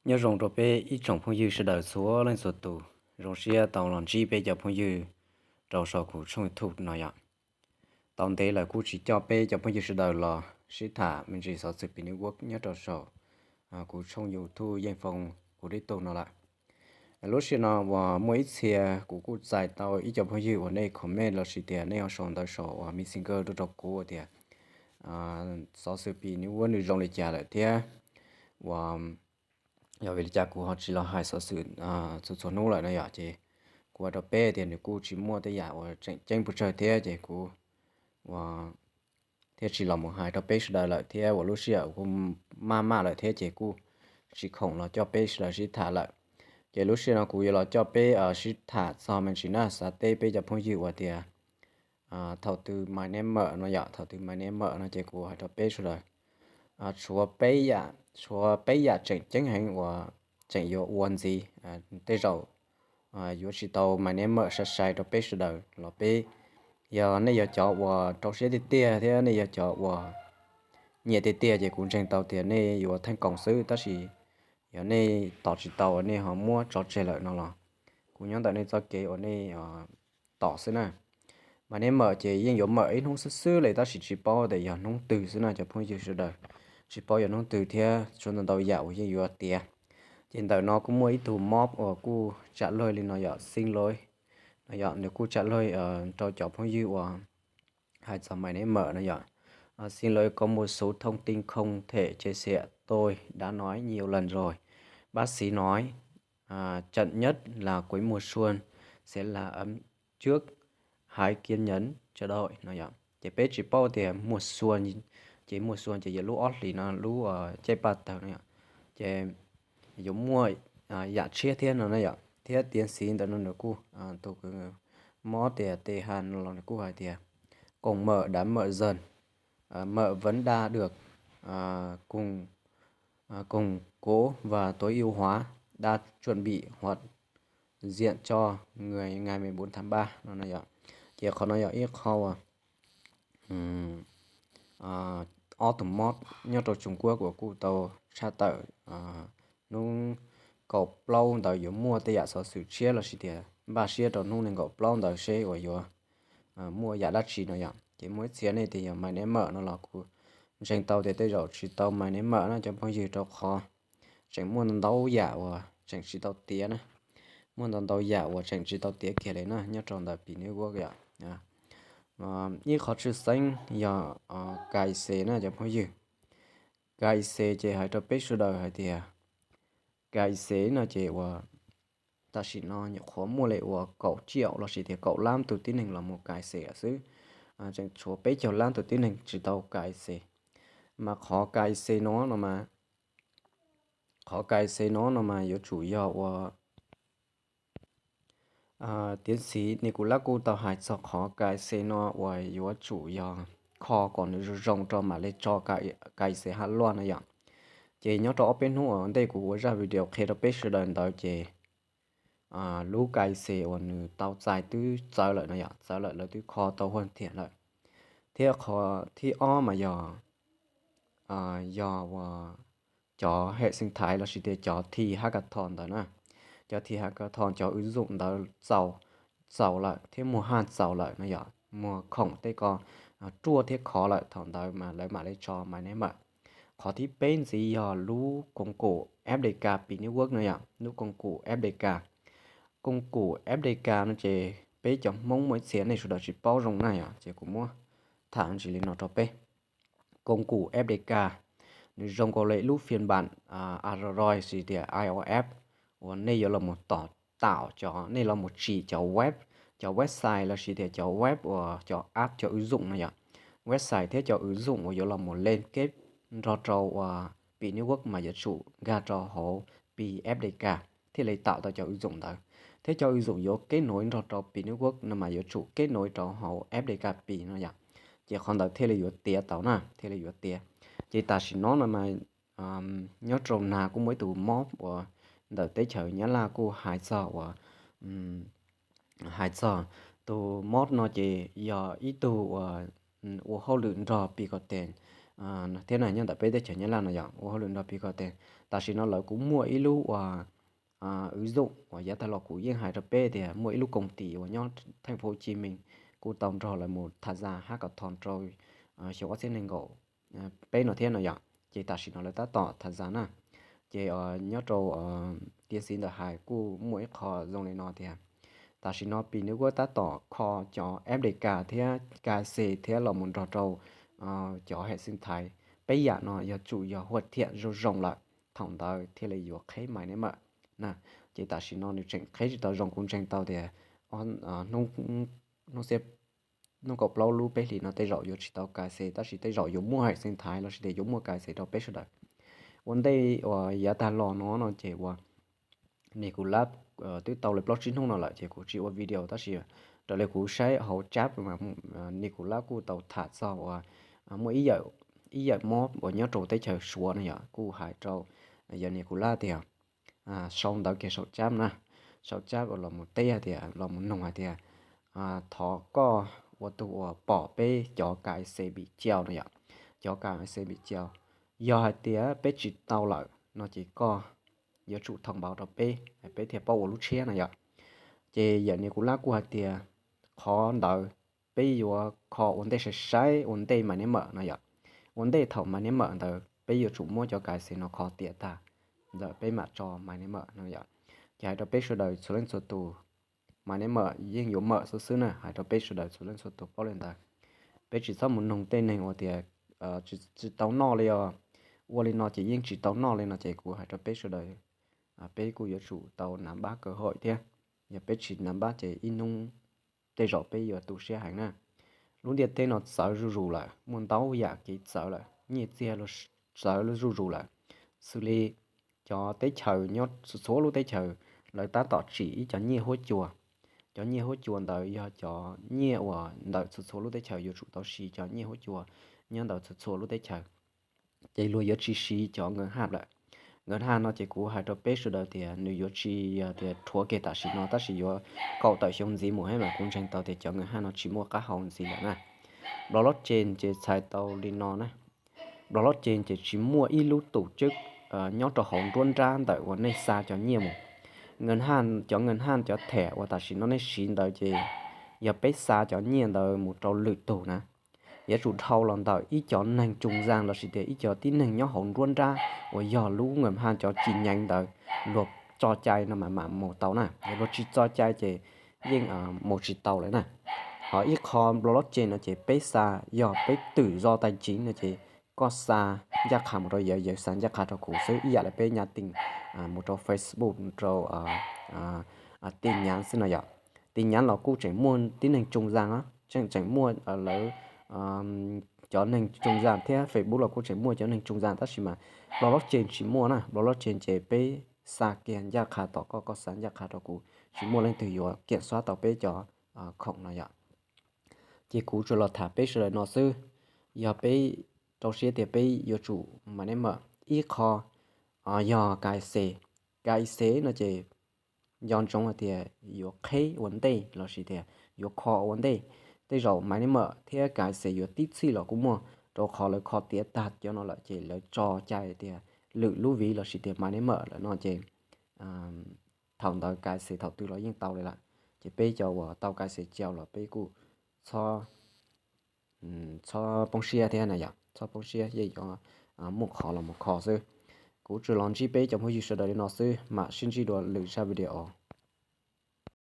Nyob zoo rau peb ib tsoom phooj ywg sawv daws txhua leej txhua tus, zoo siab tau los ntsib peb cov phooj ywg rau saum kuv tshooj YouTube no yom. Tau ntev lawm kuj tsis coj peb cov phooj ywg sawv daws los sib tham me ntsis xov xwm Pi Network nyob rau saum kuv tshooj YouTube Yeej Foo kuv tib tug no lawm. Lub sij hawm no uas muaj ib txhia kuv kuj txais tau ib co phooj ywg uas nej comment los sis tias nej ho sau ntawv saum uas Messenger tuaj rau kuv tias xov xwm Pi Network nws zoo li cas lawm thiab uas yog vim li cas kuv ho tsis los hais xov xwm txhua txhua hnub lawm no yom. Ces kuv hais rau peb tias nws kuj tsis muaj tej yam uas tseem ceeb pes tsawg thiab ces kuv ua thiaj tsis los mus hais rau peb sawv daws lawm thiab uas lub sij hawm kuj maj maj lawm thiab ces kuj tsis khoom los coj peb sawv daws sib tham lawm. Ces lub sij hawm no kuv yuav los coj peb sib tham txog me ntsis na, xav teb peb cov phooj ywg uas tias thaum twg My Name no yom, thaum twg My Name no ces kuv hais rau peb sawv daws tshuav peb yam, tshuav peb yam tseem ceeb heev uas tseem yuav ua ntxiv, tej zaum yuav tsis tau My Name sai sai rau peb sawv daws los peb, yog nej yog cov uas rau siab tiag tiag thiab nej yog cov uas nyiam tiag tiag ces kuv ntseeg tau tias nej yuav theej koom xwb, tab sis yog nej tos tsis tau uas nej ho muab tso tseg lawm no los kuv nyob ntawm nej txoj kev uas nej tos xwb na. My Name ces yeej yuav mawm ib hnub xwb xwb li tab sis tsis paub tias yog hnub twg xwb na cov phooj ywg sawv daws, tsis paub yog hnub twg thiab tshuav ntau ntau yam uas yeej yuav tiav. Ces ntawm no kuj muaj ib tug mob uas kuj tsam luag li no yom, xin lỗi no yom, nws kuj tsam luag rau cov phooj ywg uas hais txog My Name no yom. Xin lỗi, có một số thông tin không thể chia sẻ, tôi đã nói nhiều lần rồi. Bác sĩ nói, à, chậm nhất là cuối mùa xuân sẽ là ấm trước, hãy kiên nhẫn chờ đợi no yom. Ces peb tsis paub tias mùa xuân, ces mùa xuân ces yog lub ob hlis no lub caij paj tawg no yom. Ces yuav muaj yam tshiab thiab no na yom. Thiab tiến sĩ ntawm no nws kuj, tus kws mob tias T H no los nws kuj hais tias, cùng mệt đã mệt dần, mệt vẫn đa được, cùng, cùng cố và tối ưu hóa, đã chuẩn bị hoàn thiện cho người ngày mười bốn tháng ba no na yom. Ces qhov no yog ib qho uas ob tug mob nyob rau Trung Quốc uas kuj tau tshaj tawm hnub kaum plaub ntawd yuav muaj tej yam xov xwm tshiab los sis tias npaj siab rau hnub nees nkaum plaub ntawd seb uas yuav muaj yam dab tsi no yom. Ces muaj ib txhia nej tias yog My Name no los kuv ntseeg tau tias tej zaum tsis tau My Name na cov phooj ywg, rau qhov tseem muaj ntau ntau yam uas tseem tsis tau tiav na, muaj ntau ntau yam uas tseem tsis tau tiav kiag li na nyob rau ntawm Pi Network yom. Ib qhov tshwj xeeb yog K Y C na cov phooj ywg. K Y C ces hais rau peb sawv daws hais tias K Y C no ces uas tam sim no nyuam qhuav muaj li uas kaum triệu los sis tias kaum lab tus tib neeg los mus K Y C lawm xwb, tseem tshuav peb caug lab tus tib neeg tsis tau K Y C. Mas qhov K Y C no no mas, qhov K Y C no no mas yuav tsum yog uas tiến sĩ Nicholas kuj tau hais txog qhov K Y C no uas yuav tsum yog kho kom nws zoo zoo rau mam li tso K Y C haj luaj no yom. Ces nyob rau ob peb hnub ua ntej kuv ua zaj video qhia rau peb sawv daws ntawd ces lub K Y C uas nws tau txais twb txawv lawm no yom, txawv lawm lawv twb kho tau huaj thiam lawm. Thiab qhov thib ob mas yog, yog uas cov hệ sinh thái los sis tias cov thi hackathon ntawd na, cov thi hackathon cov ứng dụng ntawd txaus, txaus lawm thiab muag haj txaus lawm no yom, muag khoom tej ko ruaj thiab khov lawm thaum ntawd mas lawv mam li tso My Name. Qhov thib peb ntxiv yog lub công cụ F D K Pi Network no yom, lub công cụ F D K. Công cụ F D K no ces peb cov Hmoob muaj ib txhia nej sawv daws tsis paub zoo na yom, ces kuv muab tham ntsis li no rau peb. Công cụ F D K nws zoo nkaus li lub phiên bản Android los sis tias I O S uas nej yuav los mus tos, tạo cov, nej los mus tsim cov web, cov website los sis tias cov web uas cov app cov ứng dụng no yom. Website thiab cov ứng dụng uas yuav los mus liên kết nrog rau uas Pi Network mas yuav tsum nkag rau hauv Pi F D K thiaj li tạo tau cov ứng dụng ntawd. Thiab cov ứng dụng yuav kết nối nrog rau Pi Network no mas yuav tsum kết nối rau hauv F D K Pi no yom. Ces qhov ntawd thiaj li yuav tiav tau na, thiaj li yuav tiav. Ces tam sim no no mas nyob rau Nav kuj muaj ib tug mob uas ntawm teb chaws Nyab Laj kuj hais txog uas hais txog tus mob no ces yog ib tug uas ua hauj lwm nrog Pi Kotees thiab na, nyob ntawm peb teb chaws Nyab Laj no yog ua hauj lwm nrog Bitcoin. Tam sim no lawv kuj muaj ib lub uas wb zoom uas yav tag los kuv yeej hais rau peb tias muaj ib lub koom tim uas nyob theej Phu Ci Mees kuj tau nrog lawv mus tham zaj hab kom thov rau xyoo ob txhiab nees nkaum peb no thiab no yom. Ces tam sim no lawv tab tom tham zaj na, ces nyob rau tiam sis ntawm hais kuj muaj ib qho zoo li no tias tam sim no Pi Network tab tom kho cov F D K thiab K Y C thiab los mus nrog rau cov hej xeeb thaiv. Peb yam no yuav tsum yog huaj thiam zoo zoo lawm, thaum ntawd thiaj li yuav qheb Mainnet Mawm na. Ces tam sim no nws tseem qheb tsis tau zoo, kuv ntseeg tau tias hnub xiab hnub kaum plaub lub peb hlis no tej zaum yuav tsis tau K Y C, tab sis tej zaum yuav muaj hej xeeb thaiv los sis tias yuav muaj K Y C rau peb sawv daws. Ua ntej uas yav tag los no no ces uas Nikulab twb tau li plaub tsib hnub no lawm ces kuv tsis ua video, tab sis raws li kuv saib hauv chat mas Nikulab kuj tau tham txog uas muaj ib yawm mob uas nyob rau teb chaws Suav no yog kuj hais rau yawm Nikulab tias sau ntawv kiag saum chat na, saum chat uas los mus teb hais tias los mus nug hais tias thov koj ua tus uas pom peb cov K Y C Bitcoin no yom, cov K Y C Bitcoin, yog hais tias peb tsis tau lawm no ces koj yuav tsum thông báo rau peb, peb thiaj paub ua lub tshiab no yom. Ces yawm Nikulab kuj hais tias qhov ntawd peb yuav kho ua ntej sai sai ua ntej Mainnet Mawm no yom. Ua ntej thaum Mainnet Mawm ntawd peb yuav tsum muab cov K Y C no kho tiav tag ntawm peb mam tso Mainnet Mawm no yom. Ces hais rau peb sawv daws txhua leej txhua tus, Mainnet Mawm yeej yuav mawm xwb xwb na, hais rau peb sawv daws txhua leej txhua tus paub li ntawd. Peb tsis txhob mus nug tej neeg uas tias tsis tau noj li os, ua li no ces yeej tsis tau noj li no ces kuv hais rau peb sawv daws, peb kuj yuav tsum tau nav npab kaw hawm thiab. Yog peb tsis nav npab ces ib hnub tej zaum peb yuav tu siab heev na. Lub ntiaj teb no txawv zuj zus lawm, muaj ntau yam kev txawv lawm, nyiaj txiag los txawv zuj zus lawm. Xws li cov teb chaws nyob txhua txhua lub teb chaws lawv tab tom tsim ib cov nyiaj huab cua. Cov nyiaj huab cua ntawd yog cov nyiaj uas ntawm txhua txhua lub teb chaws yuav tsum tau siv cov nyiaj huab cua nyob ntawm txhua txhua lub teb chaws. Ces luag yuav tsis siv cov ngân hàng lawm. Ngân hàng no ces kuv hais rau peb sawv daws tias nws yuav tsis yog tias rhuav kiag tam sim no tab sis yuav kaum tawm xyoo ntxiv mus thiab mas kuv ntseeg tau tias cov ngân hàng no tsis muaj qab hau ntxiv lawm na. Blockchain ces txhais tau li no na. Blockchain ces tsis muaj ib lub tus tswb nyob rau hauv nruab nrab ntawm uas nej xa cov nyiaj mus. Ngân hàng, cov ngân hàng cov thẻ uas tam sim no nej siv ntawd ces yog peb xa cov nyiaj ntawd mus rau lwm tus na, yuav tsum dhau los ntawm ib cov neeg trung gian lossis tias ib cov tib neeg nyob hauv nruab nrab uas yog lub ngân hàng cov chi nhánh ntawd luag tso cai no mas mam mus tau na. Yog luag tsis tso cai ces yeej mus tsis tau lawm na. Ho ib qho blockchain no ces peb xa, yog peb tự do tài chính no ces koj xa ncaj qha mus rau yawv, yawv xa ncaj qha rau kuv xwb, ib yam li peb nhắn tin mus rau Facebook, mus rau tin nhắn xwb no yom. Tin nhắn los kuj tseem muaj tib neeg trung gian, tseem tseem muaj lawv cov neeg trung gian thiab Facebook los kuj tseem muaj cov neeg trung gian, tab sis mas blockchain tsis muaj na. Blockchain ces peb xa kiag ncaj qha tom koj, koj xa ncaj qha rau kuv, tsis muaj leej twg yuav kiểm soát tau peb cov khoom no yom. Ces kuv tsuas los tham peb sawv daws no xwb. Yog peb rau siab tias peb yuav tsum mainnet mawm ib qho yog K Y C. K Y C no ces nco ntsoov hais tias yuav qheb ua ntej lossis tias yuav kho ua ntej. Tej zaum mainnet mawm thiab K Y C yuav tib txhij los kuj muaj, rau qhov lawv kho tiav tag cov no lawm ces lawv tso cai tias lwm lub vis lossis tias mainnet mawm lawm no ces thaum ntawd K Y C thaum twg los yeej tau li lawm. Ces peb cov uas tau K Y C cau los peb kuj txhob poob siab thiab na yom, txhob poob siab, yeej yuav muaj qhov los mus kho xwb. Kuv tsuas los ntsib peb cov phooj ywg sawv daws li no xwb, mam sib ntsib dua lwm zaj video.